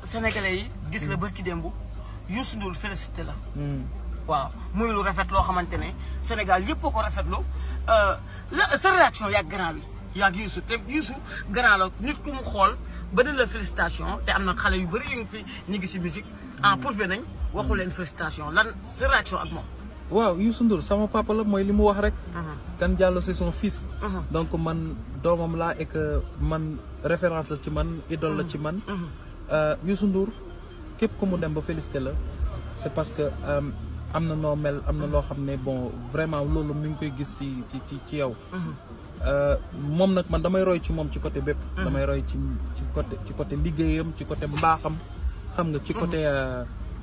sénégalais yi gis la barki démb Youssou Ndour félicité la. waaw muy lu rafet loo xamante ne Sénégal yëpp ko rafetlu sa réaction yàgg grand bi yàgg Youssou te Youssou grand la nit ku mu xool ba ne la félicitation te am na xale yu bëri yu ngi fi ñu ngi si musique prouvé nañ waxu leen félicitation lan sa réaction ak moom. waaw Youssou Ndour sama papa la mooy li mu wax rek. Kane Diallo c'est son fils. donc man doomam laa et que man référence la ci man idole la ci man. Youssou Ndour képp ku mu dem ba félicité la c'est parce que am na noo mel am na loo xam ne bon vraiment loolu mi ngi koy gis ci yow. moom nag man damay roy ci moom ci côté bépp. damay roy ci côté liggéeyam ci côté mbaaxam xam nga ci côté.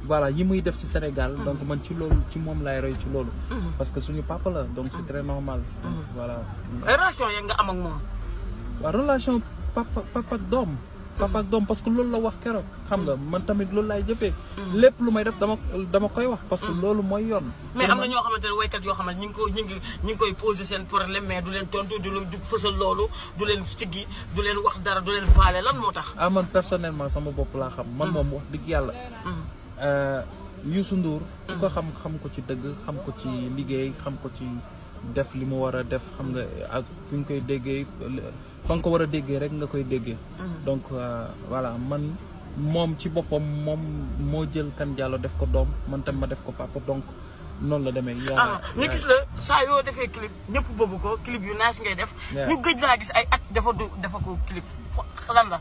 voilà yi muy def ci Sénégal donc man ci loolu ci moom laay roy ci loolu parce que suñu papa la donc c'est très normal voilà relation ya nga am ak moom waaw relation papa ak doom parce que loolu la wax keroog xam nga man tamit loolu laay jëfee lépp lu may def dama koy wax parce que loolu mooy yoon mais am na ñoo xamante ne waykat yoo xamante ñi ngi koy poser seen problème mais du leen tontu du leen fësal loolu du leen siggi du leen wax dara du leen faale lan moo tax man personnellement sama bopp laa xam man moom wax dëgg yàlla Youssou Ndour ku ko xam ko ci dëgg xam ko ci liggéey xam ko ci def li mu war a def xam nga ak fi nga koy déggee fa nga ko war a déggee rek nga koy déggee donc voilà man moom ci boppam moom moo jël Kane Diallo def ko doom man tam ma def ko papa donc noonu la demee ñu gis la saa yoo defee clip ñëpp bëgg ko clip yu nice ngay def ñu gëj laa gis ay at dafa ko clip lan la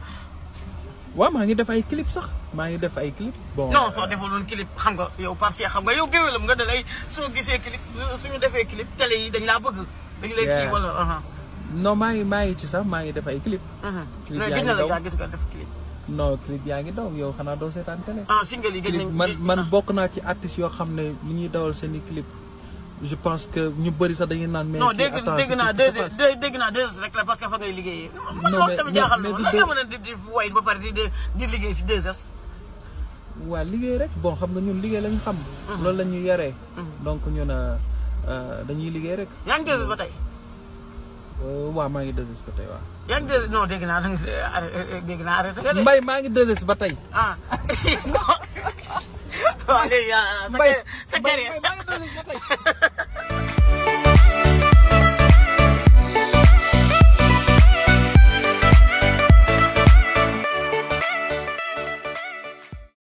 waaw maa ngi def ay clip sax maa ngi def ay clip bon non soo defaloon clip xam nga yow Pape Cheikh xam nga yow géwélam nga dalay soo gisee clip suñu defee clip télé yi dañ laa bëgg dañ lay kii wala non maa ngi ci sax maa ngi def ay clip clip yaa ngi daw gis nga def clip non clip yaa ngi daw yow xanaa doo seetaan télé single yi gën nañ man bokk naa ci artistes yoo xam ne li ñuy dawal seen i clip je pense que ñu bëri sax dañuy naan mais. non dégg naa deux rek la parce que fa ngay liggéeyee. non mais tamit jaaxal na la nga mën a di way ba pare di liggéey si 2S. waa liggéey rek bon xam nga ñun liggéey lañu xam. loolu la ñuy yaree. donc ñun dañuy liggéey rek. yaa ngi 2S ba tey. waaw maa ngi 2S ba tey waaw. yaa ngi 2S non dégg naa arrêté. Mbaye maa ngi 2S ba tey. waaw léegi sa carrière maa ngi 2S ba tey.